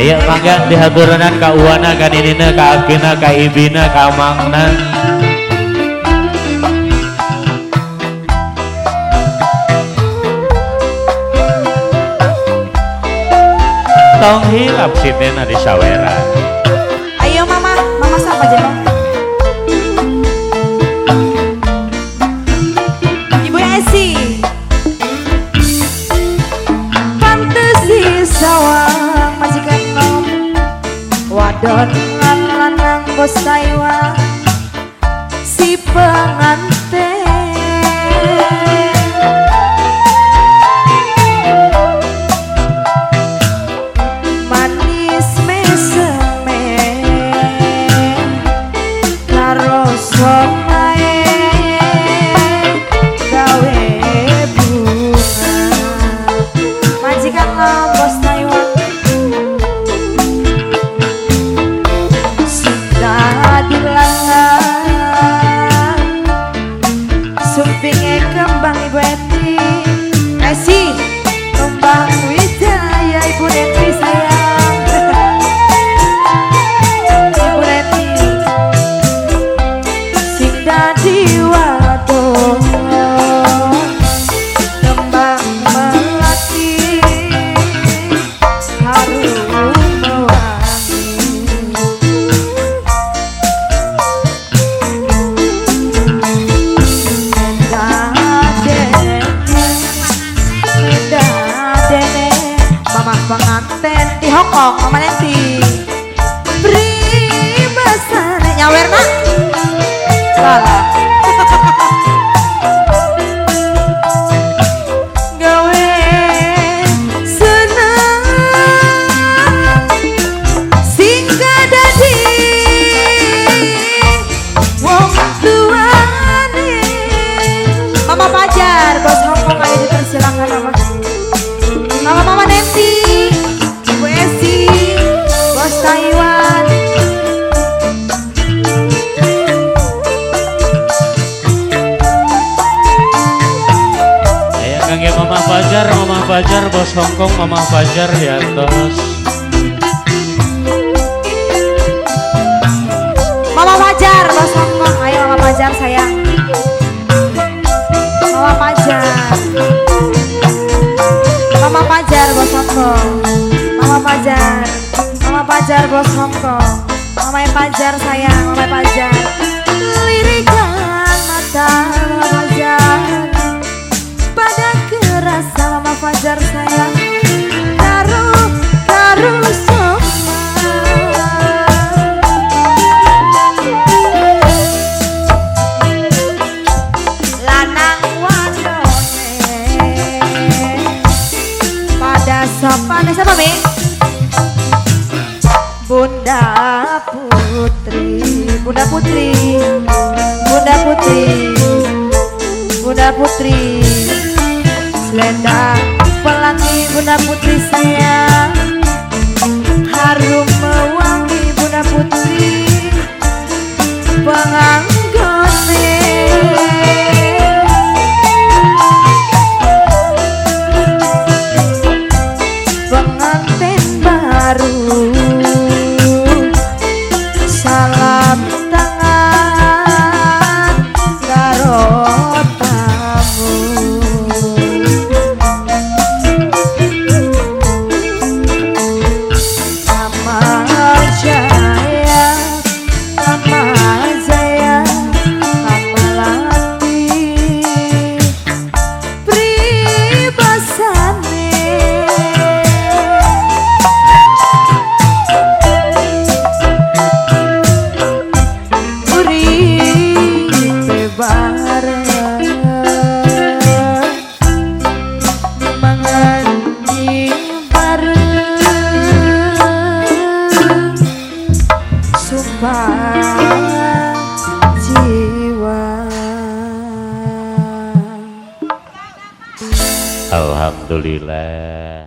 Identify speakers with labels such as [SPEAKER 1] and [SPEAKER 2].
[SPEAKER 1] Ayo mangga dihaturanan ka uwana, ka ninina, ka akina, ka ibina, ka mangna. Tong hilap sitena di sawera.
[SPEAKER 2] Ayo mama, mama siapa aja? Ibu Esi. Fantasi sawang majikan nom, wadon lanang bos Taiwan, si pengantin. Manis meseme karo somae gawe bunga. Majikan lo bos Taiwan sudah dilangan sumpinge kembang Ibu Eti Esi kembang Wijaya Ibu Neti sayang. Ibu Neti sing dadi wadon kembang melati harum mewangi. Dene mama pengantin di Hongkong, mama Nanti pribasane nyawer nak salah. Gawe seneng sing dadi wong tuane. Mama Pajar bos Hongkong ayo dipersilakan mama. Mama Mama Nanti, Ibu Esi, bos Taiwan.
[SPEAKER 1] Ayo kangge Mama Fajar, bos Hongkong, Mama Fajar di atas.
[SPEAKER 2] Mama Fajar, bos Hongkong, ayo Mama Fajar sayang. Mama Fajar. Mama Fajar bos Hongkong. Mama Fajar. Mama Fajar bos Hongkong. Mama Fajar sayang, Mama Fajar. Lirikan mata Mama Fajar. Pada kerasa Mama Fajar sayang. Taruh, taruh soma. Lanang wadone pada sopane siapa Mi? Bunda Putri, Bunda Putri, Bunda Putri, Bunda Putri, selendang pelangi Bunda Putri sayang, harum mewangi Bunda Putri, penganggone. Pengantin baru salam tangan karo tamu. Mama Jaya, Mama Jaya, Mama Lati, pribasane. Uripe bareng mangan bareng sumpah jiwa.
[SPEAKER 1] Alhamdulillah.